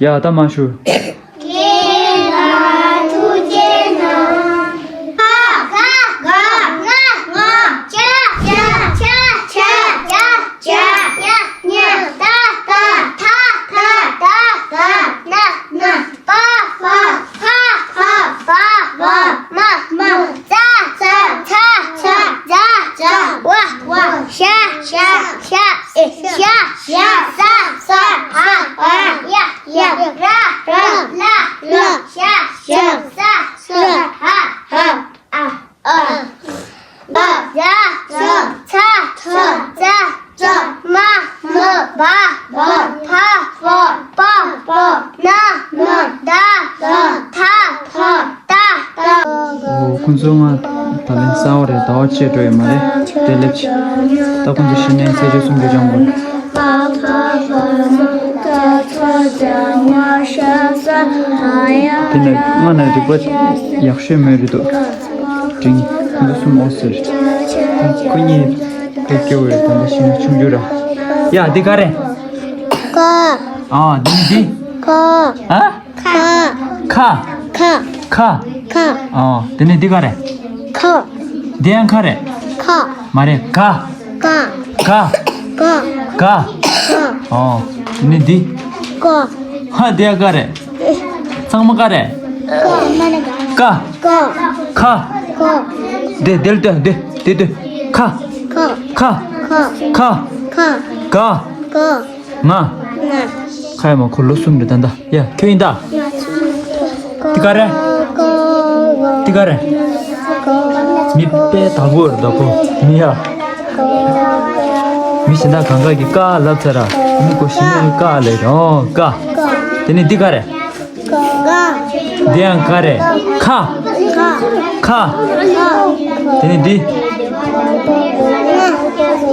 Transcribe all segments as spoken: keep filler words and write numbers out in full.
ཡ་ད་མ་ཞུ། ཁྱེད་ལ་ཐུགས་རྗེ་གནང་། ག་ག་ག་ང་ང་། ཅ་ཅ་ཅ་ཅ་ཅ་ཉ་ཉ་ད་ད་ཐ་ཐ་ད་ད་ན་ན་པ་པ་ཕ་ཕ་བ་བ་མ་མ་ཙ་ཙ་ཚ་ཚ་ཛ་ཛ་ཝ་ཝ་ཤ་ཤ་ཤ་ཨེ་ཤ་ཤ་ས་ས་ཨ་ཨ་ཡ་ཡ་ར་ར་ལ་ལ་ཤ་ཤ་ས་ས་ཧ་ཧ་ཨ་ཨ་བ་ཛ་ཛ་ཚ་ཚ་ཛ་ཛ་མ་མ་བ་བ་ཕ་ཕ་པ་པ་ན་ན་ད་ད་ཐ་ཐ་ད་ད། ཨོ་ཁོང་ཚོ་ང་ད་ལན་གསར་བ་རེད། ཟླ་བ་གཅིག་འགྲོ་ཡོད་མ་རེད། དེ་སླེབས་ཆེ། ད་ཁོང་ཚོ་གཞི་ནས་ཚེས་བཅུ་གསུམ་གྱི་སྦྱང་དགོས། དེ་ནས་སྔ་ན་རིག་པ་ཡག་ཤོས་མེད་རེད་འདུག་དྲིན་ཁོང་ཚོ་གསུམ་ཨོ་ཟེར། ཁོ་གཉིས་ཕ་སྐྱོ་བོ་རེད། ད་ལྟ་ཤི་ན་ཆུང་རྒྱུ་ར། ཡ་འདི་ག་རེད། ཀ་ཨ་འདི་འདི་ཀ་ཨ་ཁ་ཁ་ཁ་ཁ་ཨ་དེ་ནས་འདི་ག་རེད། ཁ་འདི་ཡང་ཁ་རེད། ཁ་མ་རེད། ག་ཀ་ག་ཀ་ཀ་ཨ་དེ་ནས་འདི་ཀ་ཧ་འདི་ཡང་ག་རེད། ཚང་མ་ག་རེད། ཀ་ཀ་ཁ་དེ་དེ་ལ་ལྟོས། དེ་དེ་ལྟོས། ཁ་ཁ་ཁ་ཁ་ག་ང་། ཁ་ཡ་མ་ཁོ་ལོ་གསུམ་རེད་ད་ལྟ། ཡ་ཁྱོད་ཡིན་ད། འདི་ག་རེད། འདི་ག་རེད། མི་དཔེ་དག་པོ་རེད་ད་ཁོ། མི་ཡ། མི་གཞན་དག་གང་ག་གི་ཀ་ལབ་ཚར་ར། མི་ཁོ་གཞི་ནས་ཀ་ལབ་ར། ཨོ་ཀ་དེ་ནས་འདི་ག་རེད། འདི་ཡང་ག་རེད། ཁ་ཁ་དེ་ནས་འདི་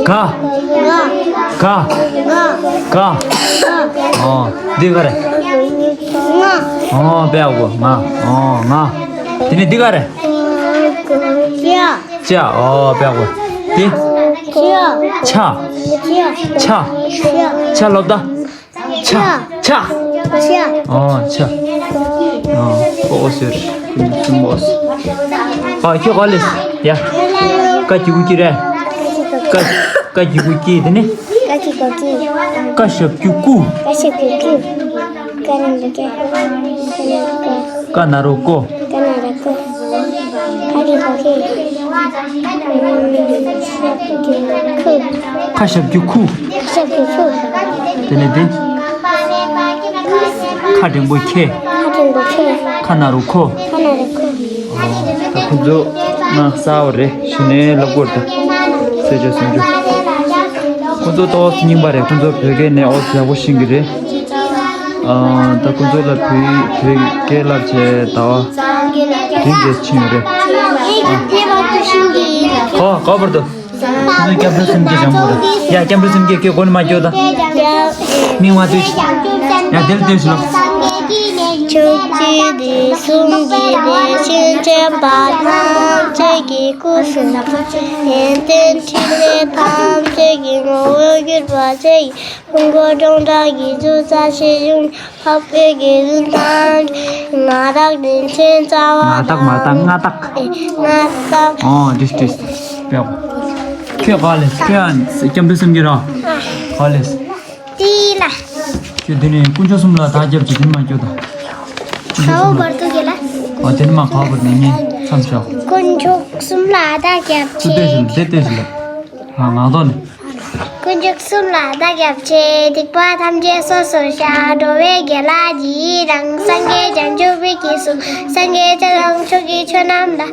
ག་ག་ག་ཨོ་འདི་ག་རེད། ཨོ་དཔེ་ཡག་པོ། ང་ཨོ་ང་། དེ་ནས་འདི་ག་རེད། ཅ་ཨོ་དཔེ་ཡག་པོ། འདི་ཆ་ཆ་ཆ་ལབ་ད། ཆ། ཆ། ཆ། ཨོ་ཆ། ཨོ་ཨོ་ཟེར། ཨོ་ཨོ་ཟེར། ཨ་ཁྱོད་ག་ལས། ཡ། ཀ་གི་གུ་གི་རེད། ཀ་ཀ་གི་གུ་གི་དེ་ནི། ཀ་གི་གུ་གི། ཀ་ཞབས་ཀྱུ་ཀུ། ཀ་ཞབས་ཀྱུ་ཀུ། ཀ་ན་རོ་ཀ། ཀ་ན་རོ་ཀོ། ཀ་ན་རོ་ཀོ། ཁ་གི་གུ་གི། ཁ་ཞབས་ཀྱུ་ཁུ། ཁ་ཞབས་ཀྱུ་ཁུ། དེ་ནས་དེ། ཁ་འགྲེང་བུ་ཁེ། ཁ་འགྲེང་བུ་ཁེ། ཁ་ན་རོ་ཁོ། ཁ་ན་རོ་ཁོ། ད་ཁོ་ཚོ་ང་གསར་བ་རེད། གཞི་ནས་ལབ་དགོས་རེད་ད། ཟེར་བྱས་སུམ་ཅུ། ཁོ་ཚོ་ཏོག་ཙམ་རྙིང་པ་རེད། ཁོ་ཚོ་བོད་སྐད་ནས་ཨོ་ཡག་པོ་ཤེས་ཀྱི་རེད། ཨ་ད་ཁོ་ཚོ་ལ་བོད་བོད་སྐད་ལབ་བྱས་ད་བ་དེ་འདྲས་ཕྱིན་ཡོད་རེད། ཨ། ག་ག་བར་དུ། ཁྱེད་ཚོ་སྐྱབས་འགྲོ་སེམས་བསྐྱེད་སྦྱང་དགོས་རེད། ཡ་སྐྱབས་འགྲོ་སེམས་བསྐྱེད་ཁྱོད་སྒོ་ནས་མ་སྐྱོད་དང་། མིག་མ་ལྟོས་ཤིག་ཡ་དེ་ལ་ལྟོས་ཤིག་ལོ། ཕྱོགས་བཅུའི་དུས་གསུམ་གྱི་ལས་ཤིང་འདྲེན་པ་ཐམས་ཅད་ཀྱི་སྐུ་གསུང་ཐུགས། ཡོན་ཏན་ཕྲིན་ལས་ཐམས་ཅད་ཀྱི་ངོ་བོར་གྱུར་པ་ཆོས་ཀྱི་ཕུང་པོ་སྟོང་ཕྲག་བརྒྱད་ཅུ་རྩ་བཞི་གཞུང་འཕགས་པའི་དགེ་འདུན་ཐམས་ཅད་ཀྱི་མངའ་བདག་རིན་ཆེན་རྩ་བ་མངའ་བདག་མངའ་བདག་མངའ་བདག་མངའ་བདག་ཨོ་དྲིས་དྲིས། ཁྱོད་ག་ལས། ཁྱོད་སྐྱབས་འགྲོ་སེམས་བསྐྱེད་རོགས། ག་ལས། ཏི་ལ། ཁྱོད་འདི་ནས་དཀོན་མཆོག་གསུམ་ལ་བདག་སྐྱབས་མཆི། དེ་ནས་མ་སྐྱོ་དང་། ག་བོ་བར་དུ་གེ་ལ། ཨོ་དེ་ནས་མ་ག་བོ་བར་ནས་ངས་མཚམས་བཞག་དཀོན་མཆོག་གསུམ་ལ་བདག་སྐྱབས་མཆི། ཚུར་ལྟོས་ཤིག་དེ་ལྟོས་ཤིག་ལ། ཨ་ངག་ཐོག་ནས། དཀོན་མཆོག་གསུམ་ལ་བདག་སྐྱབས་མཆི། སྡིག་པ་ཐམས་ཅད་སོ་སོར་བཤགས། འགྲོ་བའི་དགེ་ལེགས་ཀྱི་རང་། སངས་རྒྱས་བྱང་ཆུབ་བདེ་གཤེགས་གསུམ། སངས་རྒྱས་ཆོས་དང་ཆོས་ཀྱི་མཆོག་རྣམས་ལ།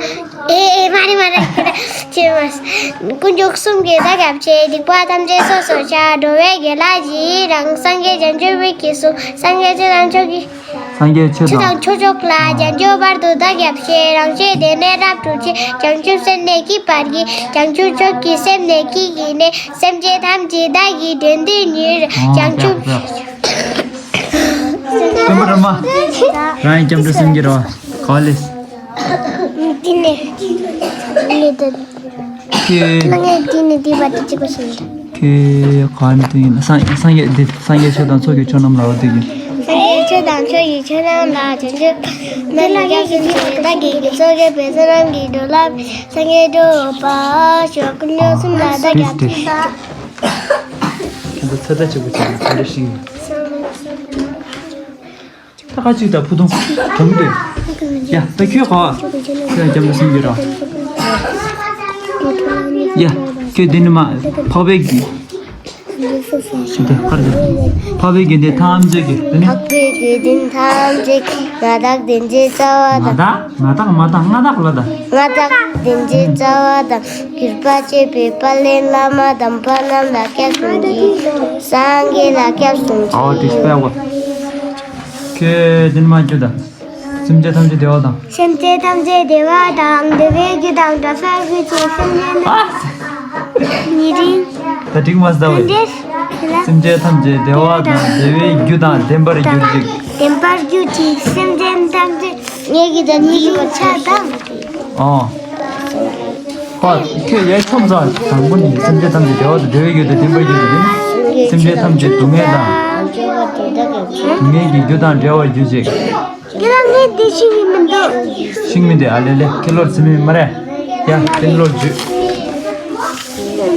ཨེ་ཨེ་མ་རེད་མ་རེད། ཅེས་མ། དཀོན་མཆོག་གསུམ་གྱི་བདག་སྐྱབས་མཆི། སྡིག་པ་ཐམས་ཅད་སོ་སོར་བཤགས། འགྲོ་བའི་དགེ་ལེགས་ཀྱི་རང་། སངས་རྒྱས་བྱང་ཆུབ་བདེ་གཤེགས་གསུམ། སངས་རྒྱས་ཆོས་དང་ཆོས་ཀྱི། སངས་རྒྱས་ཆོས་དང་། ཆོས་དང་ཆོས་མཆོག་ལ་བྱང་ཆུབ་བར་དུ་བདག་སྐྱབས་མཆི། རང་གཞན་བདེ་གནས་རབ་ཏུ་ཕྱིན། བྱང་ཆུབ་སེམས་ནི་བསྐྱེད་པར་བགྱི། བྱང་ཆུབ་མཆོག་གི་སེམས་ནི་བསྐྱེད་བགྱིས་ནས། སེམས་ཅན་ཐམས་ཅད་བདག་གིས་དྲན་དུས་ཉིད། བྱང་ཆུབ། སྟོན་པ་སྒྲོལ་མ། རང་ཡང་སྐྱབས་འགྲོ་སེམས་བསྐྱེད་རོགས། ག་ལས། འདི་ནས། ལས་དོན། ཁྱེད། ལྷ་ངས་འདི་ནས་འདི་བར་དུ་གཅིག་པ་ཞིག་ཁྱེད་ག་ནས་དུ་ཡིན། སངས་སངས་རྒྱས་འདི་སངས་རྒྱས་ཆོས་དང་ཚོགས་ཀྱི་མཆོག་རྣམས་ལ་འོ་དེ་གི། སངས་རྒྱས་ཆོས་ ཆོས་ཀྱི་ཆོས་རྣམས་ལ་བྱང་ཆུབ། ནམ་མཁའ་སྐྱབས་སུ་མཆི། བདག་གིས་སྐྱབས་སུ་མཆི། བསོད་ནམས་ཀྱི་འགྲོ་ལམ། སངས་རྒྱས་འགྲོ་བ་ཞོག་ཀུན་ལ་གསུམ་ལ་བདག་ཀྱང་ཏིས་ཏིས། ཁྱེད་ཚོ་ཚོད་ལྟ་བྱེད་དགོས་བྱུང་ན་ཚོད་ལྟ་ཤིང་། ད་ཁ་ཅིག་དང་ཕུ་ཐུང་གྲོང་དེ། ཡ་ད་ཁྱོད་ག་བ། ཁྱོད་རྒྱབ་ལ་སེང་གེ་ར། ཡ་ཁྱོད་འདི་ནི་མ་འཕགས་པའི་གི། ཤི་ད་ཁར་ད། འཕགས་པའི་དགེ་འདུན་ཐམས་ཅད་ཀྱི་དེ་ནི། འཕགས་པའི་དགེ་འདུན་ཐམས་ཅད་ཀྱི། མངའ་བདག་དེ་འདྲའི་རྩ་བ་དང་། མངའ་བདག་མངའ་བདག་མངའ་བདག་ལ་ད། མངའ་བདག་དེ་འདྲའི་རྩ་བ་དང་། གུས་པ་བསྐྱེད་པའི་དཔལ་ལྡན་བླ་མ་དམ་པ་རྣམས་ལ་སྐྱབས་སུ་མཆི། སངས་རྒྱས་ལ་སྐྱབས་སུ་མཆི། ཨོ་དེ་སྤེལ་བ། ཁྱོད་འདི་ནི་མ་ཁྱོད་ད། སེམས་ཅན་ཐམས་ཅད་བདེ་བ་དང་། སེམས་ཅན་ཐམས་ཅད་བདེ་བ་དང་བདེ་བའི་རྒྱུ་དང་འབྲལ་བར་གྱུར་ཅིག་སེམས་ཅན་ཨ། ཉེ་རིང་། ད་འགྲིག་མ་ཟ་བས། སེམས་ཅན་ཐམས་ཅད་བདེ་བ་དང་བདེ་བའི་རྒྱུ་དང་ལྡན་པར་གྱུར་ཅིག་ལྡན་པར་གྱུར་ཅིག་སེམས་ཅན་ཐམས་ཅད་ངེད་ཀྱི་དང་ཉེ་རིང་ཆ་དང་། ཨོ། ཁོ་ཁྱོད་ཡར་ཁྱོད་ཚོ་དང་པོ་ནས་སེམས་ཅན་ཐམས་ཅད་བདེ་བ་དང་བདེ་བའི་རྒྱུ་དང་ལྡན་པར་གྱུར་ཅིག་སེམས་ཅན་ཐམས་ཅད་སྡུག་བསྔལ་དང་སྡུག་བསྔལ་གྱི་རྒྱུ་དང་བྲལ་བར་གྱུར་ཅིག་ཁྱེད་རང་ངས་འདི་ཤེས་ཀྱི་མི་འདུག་ཤེས་མི་འདུག་ཨ་ལེ་ལེ་ཁྱེད་ལོར་ཚིམ་མི་མ་རེད། ཡ་དེ་ལོར་འཇུ།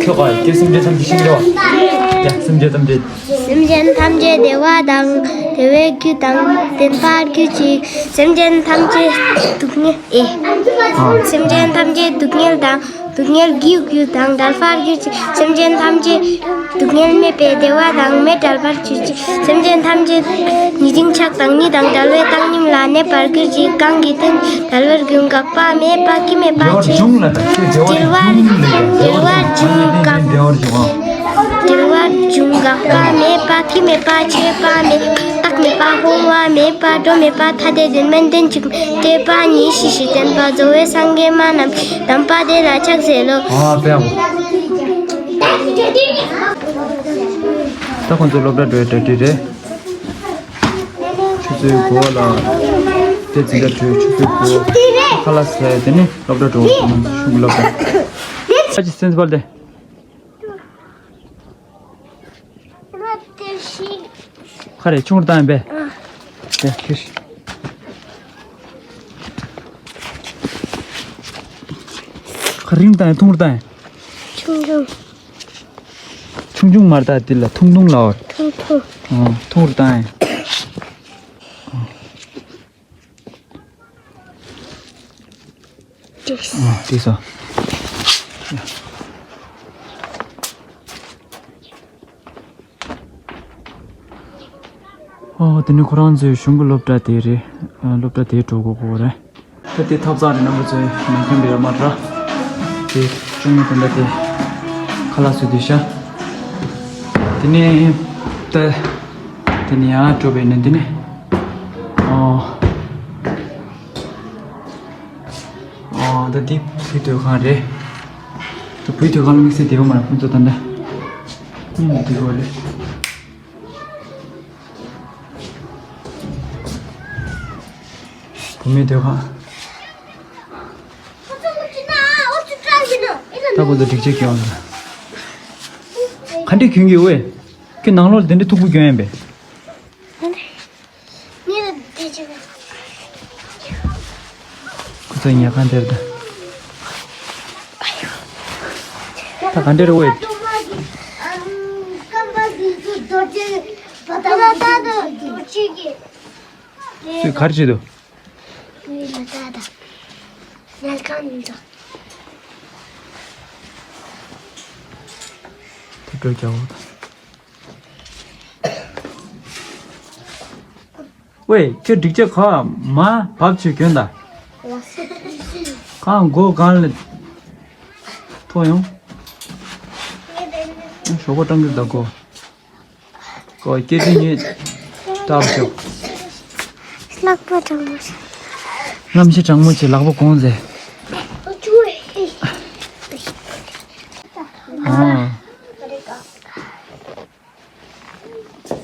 ཁྱོད་ཀ་ཁྱེད་སེམས་ཅན་ཐམས་ཅད་ཤེས་ཀྱི་རེད་བ། ཡ་སེམས་ཅན་ཐམས་ཅད། སེམས་ཅན་ཐམས་ཅད་བདེ་བ་དང་བདེ་བའི་རྒྱུ་དང་ལྡན་པར་གྱུར་ཅིག་སེམས་ཅན་ཐམས་ཅད་སྡུག་བསྔལ་ཨེ། སེམས་ཅན་ཐམས་ཅད་སྡུག་བསྔལ་དང་སྡུག་བསྔལ་གྱི་རྒྱུ་དང་བྲལ་བར་གྱུར་ཅིག་སེམས་ཅན་ཐམས་ཅད་སྡུག་བསྔལ་མེད་པའི་བདེ་བ་དང་མེད་བྲལ་བར་གྱུར་ཅིག་སེམས་ཅན་ཐམས་ཅད་ཉེ་རིང་ཆགས་སྡང་གཉིས་དང་བྲལ་བའི་བཏང་སྙོམས་ལ་གནས་པར་གྱུར་ཅིག་གང་གི་དོན་བྲལ་བར་རྒྱུ་འགག་པ་མེད་པ་ཁྱི་མེད་པ་བདེ་བར་ཆོས་འབྱུང་ལ་དང་ཁྱོད་བདེ་བར་འབྱུང་ལ་བདེ་བར་འབྱུང་འགག་བདེ་བར་འབྱུང་བདེ་བར་འབྱུང་འགག་པ་མེད་པ་ཁྱི་མེད་པ་ཆོས་པ་མེད་རྟག་མེད་པ་སྤོང་བ་མེད་པ་འགྲོ་མེད་པ་ཐ་དད་དོན་མིན་དོན་གཅིག་སྤྲོས་པ་ཉིད་ཤེས་ཤིང་བརྟན་པ་རྫོགས་པའི་སངས་རྒྱས་མ་རྣམས་དམ་པ་དེ་ལ་ཕྱག་འཚལ་ལོ། ཨ་དཔེ་ཡག་པོ། ད་ཁོང་ཚོ་སློབ་གྲྭ་འགྲོ་ཡ་གྲ་སྒྲིག་རེད། ཆུ་ཚོད་དགུ་པ་ལ་དེ་འཛིན་གྲྭ་གྲོལ། ཆུ་ཚོད་དགུ་པ་ཁ་ལག་ཟས། དེ་ནས་སློབ་གྲྭ་འགྲོ་དགོས། ཆུང་གི་སློབ་གྲྭ། ཨ་ཅེ་སེམས་པ་ལ་དེ། ཁ་རེ་ཆུང་རུ་བཏང་ཡིན་པས། དེ་ཁྱེར། ཁ་རིང་བཏང་ཡིན་ཐུང་རུ་བཏང་ཡིན། ཆུང་ཆུང་། ཆུང་ཆུང་མ་རེད་ད། དེ་ལ་ཐུང་ཐུང་ལབ་པ་རེད། ཐུང་ཐུང་། ཨང་ཐུང་རུ་བཏང་ཡིན། ཨང་དེ་སོ། ཨོ་དེ་ནི་ཁོ་རང་ཚོའི་གཞུང་གི་སློབ་གྲྭ་དེ་རེད། སློབ་གྲྭ་དེ་འགྲོ་དགོས་ཀྱི་རེད། ད་དེ་ཐབ་ཚང་རེད། རྣམ་པ་ཚོས་མ་མཁྱེན་པའི་ཡོད་མ་རེད། དེ་ཅུང་མི་དེ་འདྲ་དེ་ཁ་ལག་བཟོས་དུས་ཤ། དེ་ནས་ད་དེ་ནས་ཡང་འགྲོ་བའི་ནས་དེ་ནས་ཨོ་ཨོ་ད་དེ་བུའི་སྡོད་ཁང་རེད། ད་བུའི་སྡོད་ཁང་ལ་དམིགས་བསལ་བསྡད་ཡོད་མ་རེད། ཁོང་ཚོ་ད་ལྟ་གཉིད་ལ་བསྡད་ཡོད་རེད། བུ་མོའི་སྡོད་ཁང་། ད་ཁོ་ཚོ་སྒྲིག་ཆས་གྱོན་ཡོང་། ག་འདྲས་གྱོན་གྱི་ཝེ། ཁྱོད་ནང་ལོགས་ལ་དེ་འདྲས་མཐུག་པོ་གྱོན་ཡིན་པས། ཁོ་ཚོ་ཉལ་ཁང་དེར་ད། ད་ག་འདྲས་རེད་ཝེ། ཚུར་ག་རེ་བྱེད་དོ། ངའི་ལ་ད་ད། ཉལ་ཁང་ཡིན་ཙང་། དེ་འགྲོ་རྒྱག་འོ་ད། ཝེ་ཁྱོད་སྒྲིག་ཆས་ག་མ་བབས་ཆེ་གྱོན་ད། གང་མགོ་གང་ལ་ཐོ་ཡོང་། ཞོགས་པ་སྤྲང་གི་ད་གོ། ཀོ་སྐད་ཅིག་ཉིད་སྟབས་ཤོག་ལག་པ་གྲང་མོ་ཞིག་རྣམ་ཤེས་གྲང་མོ་ཆེ་ལག་པ་གོང་ཟེ། ཨ།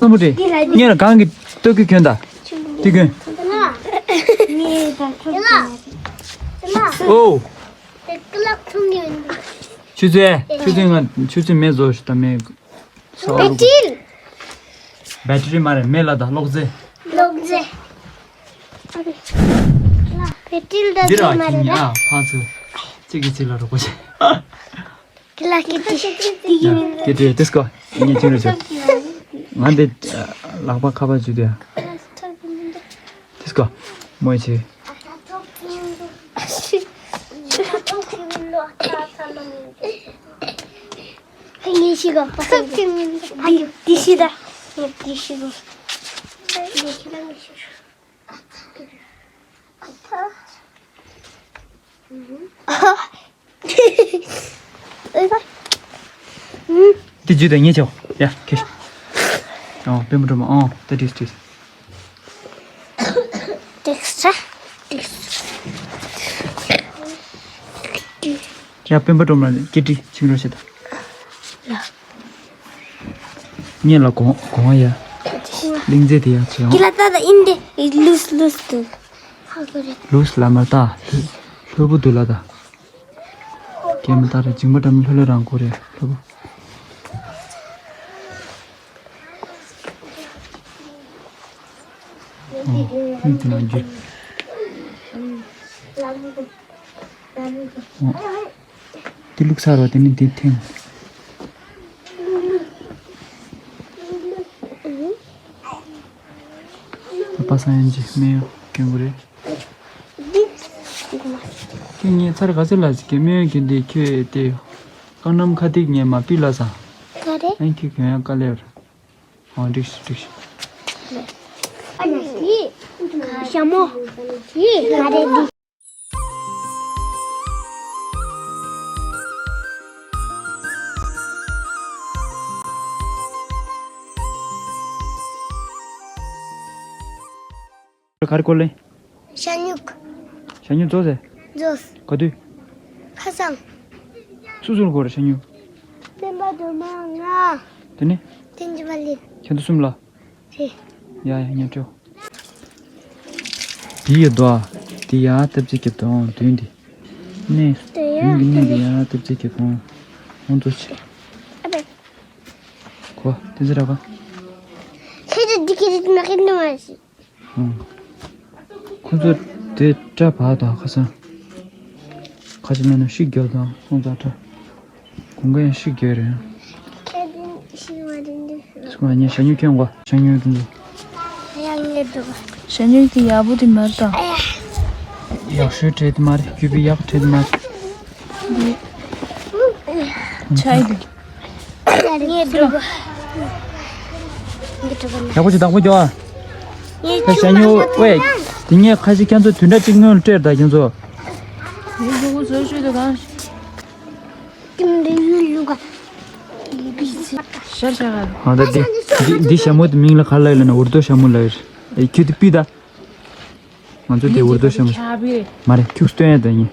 སྣམ་བུ་དེ། ངས་ལ་གང་གི་སྟོད་གི་གྱོན་ད། དེ་གྱོན། ཨོ། ཆུ་ཚོད། ཆུ་ཚོད་ང་ཆུ་ཚོད་མེ་བཟོ་ཞིག་ད་མེ། སོ། བེ་ཊི་རི། བེ་ཊི་རི་མ་རེད། མེ་ལ་ད་གློག་རྫས། གློག་རྫས། བེ་ཏིལ་ད་འདི་ར་ཚོད་མ་ཁྱིམ་རེད་ཡ་ལ། ཕ་ཚོ་གཅིག་གིས་གཅིག་ལ་རོགས་པ་བྱེད། ཀི་ལ་ཀི་ཏི་ཀི་ཏི་ཡིན། ཀི་ཏི་ཏི་སྐོ་ངས་ཅིང་རེ་བྱོས། ང་འདི་ལག་པ་ཁ་པར་བྱོས་དུས་ཡ། ཏི་སྐོ་མོ་ཡི་ཆེ། ངས་ཤི་ག་པ་སངས་ཀྱི་ཏི་ཤི་ད། ངས་ཏི་ཤི་ག་ངས་ཁྱེད་རང་གི་ཤི། འདི་བརྒྱུད་དེ་ཉེ་ཆོ། ཡ་ཁེ། ཨོ་པེ་མ་འགྲོ་མ་ཨོ་ད་དྲིས་དྲིས། ཏེགས་ཏྲ། ཡ་པེ་མ་འགྲོ་མ་ཀི་ཏི་ཆིང་རོ་ཤེ་ད། ཡ། ངེད་ལ་གོང་གོང་ཡ། གླིང་རྫས་དེ་ཡ་ཆེ་ཡང་། ཀི་ལ་ཏ་ད་ཨིན་དེ་ལུས་ལུས་དུ། ཧ་གོ་རེད། ལུས་ལ་མ་ལྟ། ལྷོད་པོ་དུ་ལ་ད། ཀེ་མ་ཏ་རེ་འཇིགས་མ་འདྲ་མི་ལྷོད་ལྷོད་རང་གོ་རེད་ལྷོད་པོ། ཨོ་མིག་དེ་ནང་འཇུ། ཨོ། དེ་བླུགས་ཚར་བ་དེ་ནི་དེ་འཐེན། པ་སངས་ཡང་ཅི་སྨན་ཡོད་སྐྱོན་གོ་རེད། ཁྱེད་ངས་ཚར་ག་ཚོད་ལ་ཟིག་གི་སྨན་ཡོད་ཀྱི་འདི་ཁྱོད་དེ་རྐང་སྣམ་ཁ་ཐིག་ངས་མ་ཕུད་ལ་ས། ག་རེ། ཨན་ཁྱོད་གྱོན་ཡག་དཀའ་ལས་རེད། ཨོ་འགྲིག་ཤི་འགྲིག་ཤི། ཨ་ནི་དེ་ཞྭ་མོ་དེ་ག་རེ་འདི། ག་རེ་གོ་ལེ། ཤ་སྨྱུག་ཤ་སྨྱུག་རྫོགས་ཟེ། རྫོགས། ག་དུས། ཁ་སང་། སུ་སུ་ལ་གོ་རེ་ཤ་སྨྱུག་དེ་ནི། ཁྱེད་ཚོ་གསུམ་ལ། ཡ་ཡ་ཉོ་ཅོ། དེ་ཡོད་དོ། དེ་ཡ་སྟབས་ཅིག་རྒྱབ་དང་དོན་དེ། ནས། དེ་ཡ་དོན་གྱི་གནས་དེ་ཡ་སྟབས་ཅིག་རྒྱབ་དང་། ཧོན་ཏོ་ཆེ། ཨ་བེ། གོ་དེ་ཚོ་ར་ག་ཁྱེད་ཚོ་འདི་གི་རིགས་མ་ཁེ་ནི་མ་ཤི། ཨང་། ཁོ་ཚོ་དེ་སྐྲ་བག་དང་ཁ་སང་། ཁ་ཅིག་ན་ན་ཤིག་རྒྱབ་དང་སོང་ཙང་སྐྲ། གོང་ག་ཡང་ཤི་རྒྱུ་རེད། ཁྱེད་ཤི་བ་རེད་འདི། སུ་ང་ཉེ་ཤ་ཉུ་ཁྱོད་ངོ་ཤ་ཉུ་དུ། ཡང་ངེད་དུ། ཤ་ཉུ་དེ་ཡག་པོ་དེ་མ་རེད་ད། ཡག་ཤོས་བྲལ་དེ་མ་རེད་རྒྱུ་བི་ཡག་བྲལ་དེ་མ་རེད། ཆའི་དུ། ངེད་དུ། ཡག་པོ་ཅིག་བདག་པོ་རྒྱོ་ཨ། ངེད་ཤ་ཉུ་ཝེ། དེ་ངས་ཁ་ཤས་ཁྱེད་ཚོ་དུས་འདྲ་གཅིག་སྔོན་ལ་སྤྲད་ད་ཁྱེད་ཚོ། ཡུལ་ལུགས་ཟོ་ཤོས་དུ་གང་། ཤར་ཤར་ག་ཨ་ད་འདི་འདི་འདི་ཞྭ་མོ་དེ་མིང་ལ་ག་རེ་ལབ་ཡོད་ལབ་ན་འུར་རྡོ་ཞྭ་མོ་ལབ་ཡོད་རེད། ཁྱོད་དེ་པི་ད། ང་ཚོ་དེ་འུར་རྡོ་ཞྭ་མོ། མ་རེད་ཁྱུག་སྟོན་ཡ་ད་ཡིན།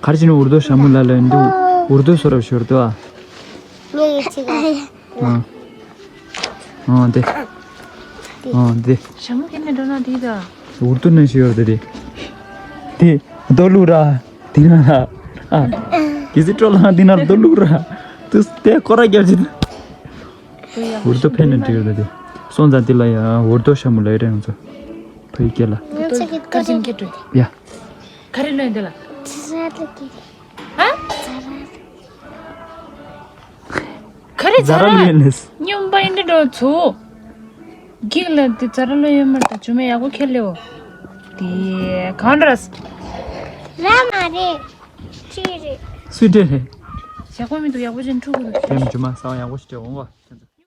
ག་རེ་བྱས་ན་འུར་རྡོ་ཞྭ་མོ་ལབ་ལབ་ཡོད་འདུག་འུར་རྡོ་སོ་རབ་ཤོར་འདུག་ཨ། ངས་ཡི་ཆི་ག་ཨ། ཨ་དེ། ཨ་དེ། ཞྭ་མོ་ཁྱེར་ནས་འགྲོ་ན་དེ་ད། འུར་རྡོ་ནང་ཞིག་ཡོད་རེད་དེ། དེ་རྡོ་བླུགས་ར། དེ་ན་ར། ཨ། གི་སི་སྤྲོ་ལངས་དེ་ན་རྡོ་བླུགས་ར། དུ་དེ་སྐོར་ར་རྒྱབ་ཅིག་འུར་རྡོ་ཕན་ནས་འགྲིག་ཡོད་དེ། སོང་ཙང་དེ་ལ་ཡ་འུར་རྡོ་ཞྭ་མོ་ལབ་ཡོད་རེད་ང་ཚོ། བོད་སྐད་ལ། ང་ཚོ་གི་ཀ་རིན་སྐད་འགྲོ་དེ། ཡ། ག་རེ་ལོན་དེ་ལ། ཧ། ག་རེ་ཛ་ར་ལོན་ལས། སྨྱོན་པ་ཡིན་འདྲ་འགྲོ་ཚུ། འགྱིག་ལ་དེ་ཛ་ར་ལོན་ཡོད་མ་རེད་ད་ཇུ་མེ་ཡག་པོ་ཁྱེར་ལེའོ། དེ་གང་འདྲ། ར་མ་རེད། ཅི་རེད། སུས་སྤྲད་རེད། ཞག་པ་མི་འདུག་ཡག་པོ་ཅན་ཕྲུ་གུ་འདུག་དེ་མི་ཇུ་མ་ས་བ་ཡག་པོ་ཞིག་སྤྲད་འོང་གོ།